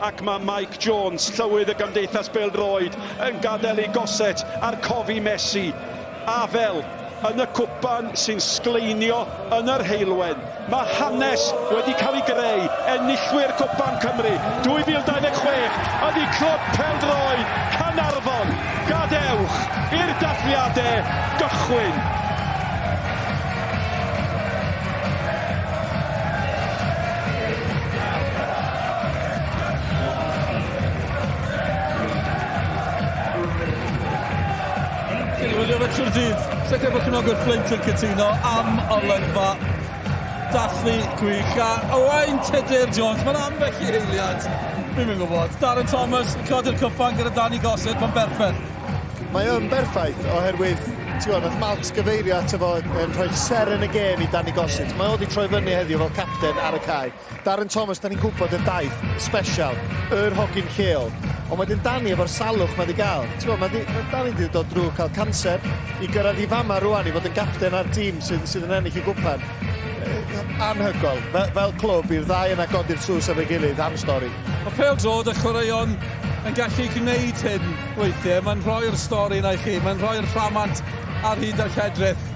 Ac mae Mike Jones, llywydd y Gymdeithas Bêl-droed, yn gadael i Gossett a'r Cofi Messi afel yn y cwpan sy'n sgleinio yn yr heulwen. Mae hanes wedi cael ei greu, enillwyr Cwpan Cymru 2026 ydy Clwb Pêl-droed Caernarfon. Gadewch i'r dathliadau gychwyn. Chi'n wylio fe trwy'r dydd. Sicr bod cefnogwyr Fflint yn cytuno am olygfa dathlu gwych. A Owain Tudur Jones, mae'n ambell i eiliad. Dwi'm yn gwybod. Darren Thomas yn codi'r cwpan gyda Danny Gossett, mae'n berffaith. Mae o'n berffaith oherwydd, ti'n gwybod, nath Malcs gyfeirio ato fo yn rhoi seren y gêm i Danny Gossett. Mae o wedi troi fyny heddiw fel capten ar y cae. Darren Thomas, da ni'n gwybod y daith special, yr hogyn lleol. Ond wedyn Danny efo'r salwch mae wedi gael. Ti'n gwybod, mae, di, mae Danny wedi dod drwy cael canser i gyrraedd i fama rwan i fod yn gapten ar tîm sydd, sydd yn ennill y gwpan. Anhygoel. Fel, fel clwb, i'r ddau yna godi'r tlws efo'i gilydd, am stori. Mae pêl-droed a chwaraeon yn gallu gwneud hyn weithiau. Mae'n rhoi'r stori yna i chi, mae'n rhoi'r rhamant ar hyd a lledrith.